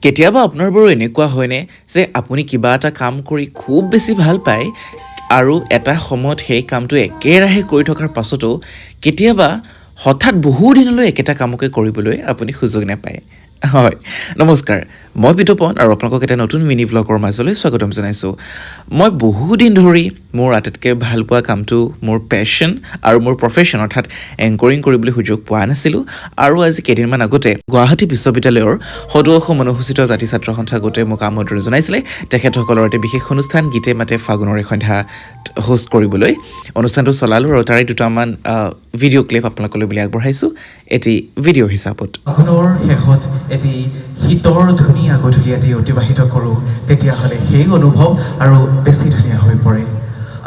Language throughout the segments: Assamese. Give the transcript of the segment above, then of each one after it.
কেতিয়াবা আপোনাৰ বাৰু এনেকুৱা হয়নে যে আপুনি কিবা এটা কাম কৰি খুব বেছি ভাল পায় আৰু এটা সময়ত সেই কামটো একেৰাহে কৰি থকাৰ পাছতো কেতিয়াবা হঠাৎ বহুদিনলৈ একেটা কামকে কৰিবলৈ আপুনি সুযোগ নাপায়? হয়, নমস্কাৰ, মই বিতুপন আৰু আপোনালোকক এটা নতুন মিনি ভ্লগৰ মাজলৈ স্বাগতম জনাইছোঁ। মই বহুদিন ধৰি মোৰ আটাইতকৈ ভাল পোৱা কামটো, মোৰ পেশ্যন আৰু মোৰ প্ৰফেশ্যন, অৰ্থাৎ এংকৰিং কৰিবলৈ সুযোগ পোৱা নাছিলোঁ। আৰু আজি কেইদিনমান আগতে গুৱাহাটী বিশ্ববিদ্যালয়ৰ সদৌ অসম অনুসূচিত জাতি ছাত্ৰ সন্থা গোটে মোক আমন্ত্ৰণ জনাইছিলে তেখেতসকলৰ এটি বিশেষ অনুষ্ঠান গীতে মাতে ফাগুনৰে সন্ধ্যা হোষ্ট কৰিবলৈ। অনুষ্ঠানটো চলালোঁ আৰু তাৰে দুটামান ভিডিঅ' ক্লিপ আপোনালোকলৈ বুলি আগবঢ়াইছোঁ এটি ভিডিঅ' হিচাপত। ফাগুনৰ শেষত এটি শীতৰ ধুনীয়া গধূলি এটি অতিবাহিত কৰোঁ, তেতিয়াহ'লে সেই অনুভৱ আৰু বেছি ধুনীয়া হৈ পৰে।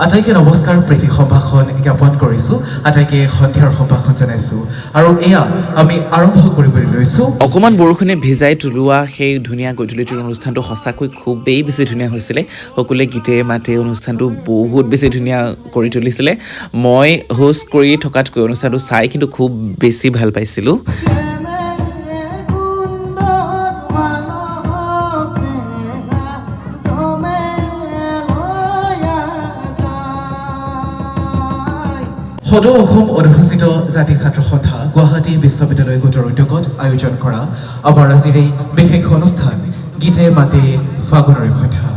আটাইকে নমস্কাৰ, প্ৰীতি সম্ভাষণ জ্ঞাপন কৰিছোঁ, আটাইকে সন্ধিয়াৰ সম্ভাষণ জনাইছোঁ আৰু এয়া আমি আৰম্ভ কৰিবলৈ লৈছোঁ। অকণমান বৰষুণে ভিজাই তোলোৱা সেই ধুনীয়া গধূলিটোৰ অনুষ্ঠানটো সঁচাকৈ খুবেই বেছি ধুনীয়া হৈছিলে। সকলোৱে গীতে মাতে অনুষ্ঠানটো বহুত বেছি ধুনীয়া কৰি তুলিছিলে। মই হোষ্ট কৰি থকাতকৈ অনুষ্ঠানটো চাই কিন্তু খুব বেছি ভাল পাইছিলোঁ। কেনে সুন্দৰ মানৱ দেহা জমে লয়া যায়। সদৌ অসম অনুসূচিত জাতি ছাত্ৰ সন্থা গুৱাহাটী বিশ্ববিদ্যালয় গোটৰ উদ্যোগত আয়োজন কৰা আমাৰ আজিৰ এই বিশেষ অনুষ্ঠান গীতে মাতে ফাগুনৰে সন্ধ্যা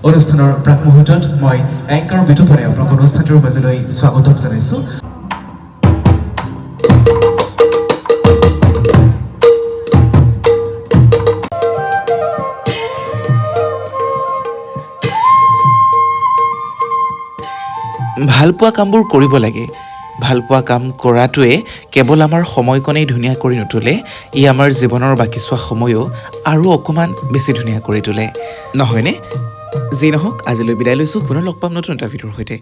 অনুষ্ঠানৰ প্ৰাক মুহূৰ্তত মই এংকাৰ বিতুপনে আপোনালোক অনুষ্ঠানটোৰ মাজলৈ স্বাগতম জনাইছোঁ। ভালপোৱা কামবোৰ কৰিব লাগে। ভালপোৱা কাম কৰাটোৱে কেৱল আমাৰ সময়কণেই ধুনীয়া কৰি নোতোলে, ই আমাৰ জীৱনৰ বাকীছোৱা সময়ো আৰু অকণমান বেছি ধুনীয়া কৰি তোলে, নহয়নে? যি নহওক, আজিলৈ বিদায় লৈছোঁ। পুনৰ লগ পাম নতুন এটা ভিডিঅ'ৰ সৈতে।